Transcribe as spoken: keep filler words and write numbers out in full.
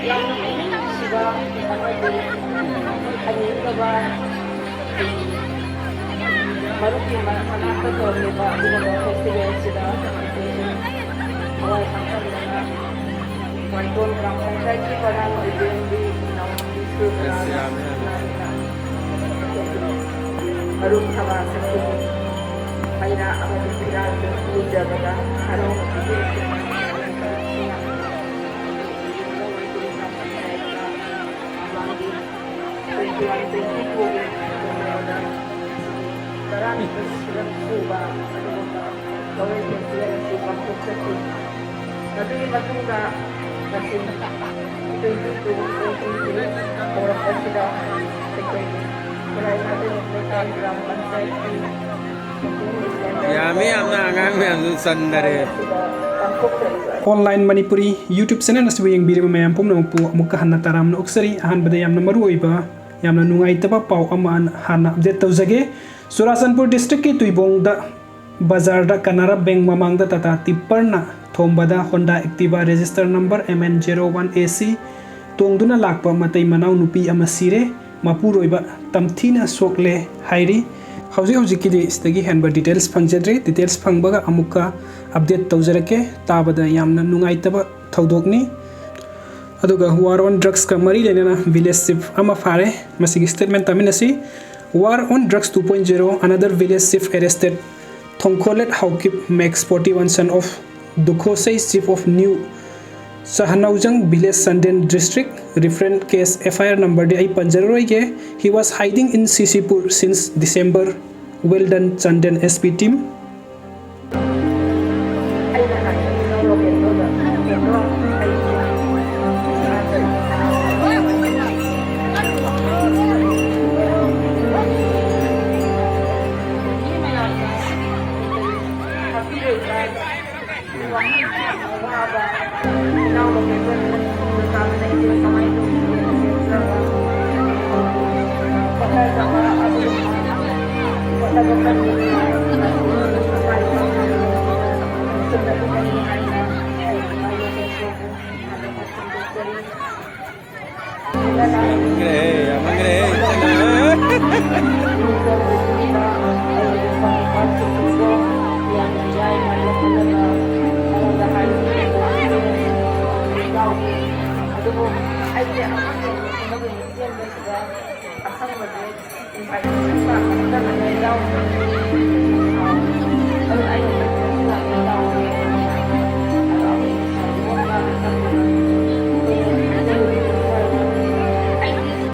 ꯌꯥꯝꯅ ꯄꯨꯛꯅꯤꯡ ꯅꯨꯡꯁꯤꯕ ꯑꯃꯗꯤ ꯍꯩꯅꯤꯡꯗꯕ ꯃꯔꯨꯞꯀꯤ ꯃ-, ꯃꯅꯥꯛꯇ ꯇꯧꯔꯝꯂꯤꯕ ꯑꯗꯨꯒꯨꯝꯕ festival ꯑꯁꯤꯗ ꯑꯩꯈꯣꯏꯁꯨ ꯊꯋꯥꯏ ꯍꯥꯞꯆꯤꯟꯗꯨꯅ ꯋꯥꯏꯇꯣꯟ ꯒ꯭ꯔꯥꯝ ꯄꯟꯆꯥꯌꯠꯀꯤ ꯄ꯭ꯔꯙꯥꯟ ꯑꯣꯏꯕꯤꯔꯝꯕꯤ ꯏꯅꯥꯎꯅꯨꯄꯤ ꯁꯨꯔꯕꯂꯥꯅ ꯃꯔꯨꯞ ꯁꯃꯥꯖ ꯑꯁꯤꯕꯨ ꯃꯩꯔꯥ ꯑꯃꯗꯤ ꯐꯤꯔꯥꯜ ꯅꯤꯖꯕꯗ ꯍꯔꯥꯎꯅ ꯄꯤꯕꯤꯔꯛꯈꯤ꯫ ꯃꯃꯥꯡꯒꯤ twenty one, twenty two ꯒꯤ ꯇꯔꯥꯅꯤꯊꯣꯏ ꯁꯨꯕ ꯑꯗꯨꯒꯨꯝꯕ ꯂꯧꯔꯩ festival ꯑꯁꯤ ꯄꯥꯡꯊꯣꯛꯆꯈꯤ꯫ ꯃꯗꯨꯒꯤ ꯃꯇꯨꯡꯗ ꯉꯁꯤ twenty two, twenty three ꯍꯧꯔꯛꯄꯁꯤꯗ ꯑꯩꯈꯣꯏꯒꯤ ꯈꯨꯔꯥꯏ ꯃꯥꯏꯕꯝ ꯂꯩꯀꯥꯏ ꯒ꯭ꯔꯥꯝ ꯄꯟꯆꯥꯌꯠꯀꯤ ꯌꯥꯝꯃꯤ, ꯌꯥꯝꯅ ꯑꯉꯥꯡ ꯃꯌꯥꯝꯁꯨ ꯆꯟꯗꯔꯦ꯫ Online Manipuri YouTube channel ꯑꯁꯤꯕꯨ ꯌꯦꯡꯕꯤꯔꯤꯕ ꯃꯌꯥꯝ ꯄꯨꯝꯅꯃꯛꯄꯨ ꯑꯃꯨꯛꯀ ꯍꯟꯅ ꯇꯔꯥꯝꯅ ꯑꯣꯛꯆꯔꯤ꯫ ꯑꯍꯥꯟꯕꯗ ꯌꯥꯝꯅ ꯃꯔꯨ ꯑꯣꯏꯕ, ꯌꯥꯝꯅ ꯅꯨꯡꯉꯥꯏꯇꯕ ꯄꯥꯎ ꯑꯃ ꯍꯥꯟꯅ update ꯇꯧꯖꯒꯦ꯫ ꯆꯨꯔꯥꯆꯥꯟꯄꯨꯔ district ꯀꯤ ꯇꯨꯏꯕꯣꯡꯗ ꯕꯖꯥꯔꯗ Canara Bank ꯃꯃꯥꯡꯗ Tata Tipper ꯅ ꯊꯣꯝꯕꯗ Honda Activa register number M N zero one A C ꯇꯣꯡꯗꯨꯅ ꯂꯥꯛꯄ ꯃꯇꯩ ꯃꯅꯥꯎ ꯅꯨꯄꯤ ꯑꯃ ꯁꯤꯔꯦ꯫ ꯃꯄꯨꯔꯣꯏꯕ ꯇꯝꯊꯤꯅ ꯁꯣꯛꯂꯦ ꯍꯥꯏꯔꯤ꯫ ꯍꯧꯖꯤꯛ ꯍꯧꯖꯤꯛꯀꯤꯗꯤ ꯁꯤꯗꯒꯤ ꯍꯦꯟꯕ details ꯐꯪꯖꯗ꯭ꯔꯤ꯫ Details ꯐꯪꯕꯒ ꯑꯃꯨꯛꯀ update ꯇꯧꯖꯔꯛꯀꯦ꯫ ꯇꯥꯕꯗ ꯌꯥꯝꯅ ꯅꯨꯡꯉꯥꯏꯇꯕ ꯊꯧꯗꯣꯛꯅꯤ꯫ ꯑꯗꯨꯒ war on drugs ꯀ ꯃꯔꯤ ꯂꯩꯅꯅ village chief ꯑꯃ ꯐꯥꯔꯦ꯫ ꯃꯁꯤꯒꯤ statement ꯇꯥꯃꯤꯟꯅꯁꯤ꯫ War on drugs two point zero, another village chief arrested. Thongkholet Haokip, Max forty one, son of Dukhosei, chief of New Sahanaojang village, Chanden district, reference case F I R number ꯗꯤ ꯑꯩ ꯄꯟꯖꯔꯔꯣꯏꯒꯦ꯫ He was hiding in C C Pur since December. Well done, Chanden S P team. ꯑꯩ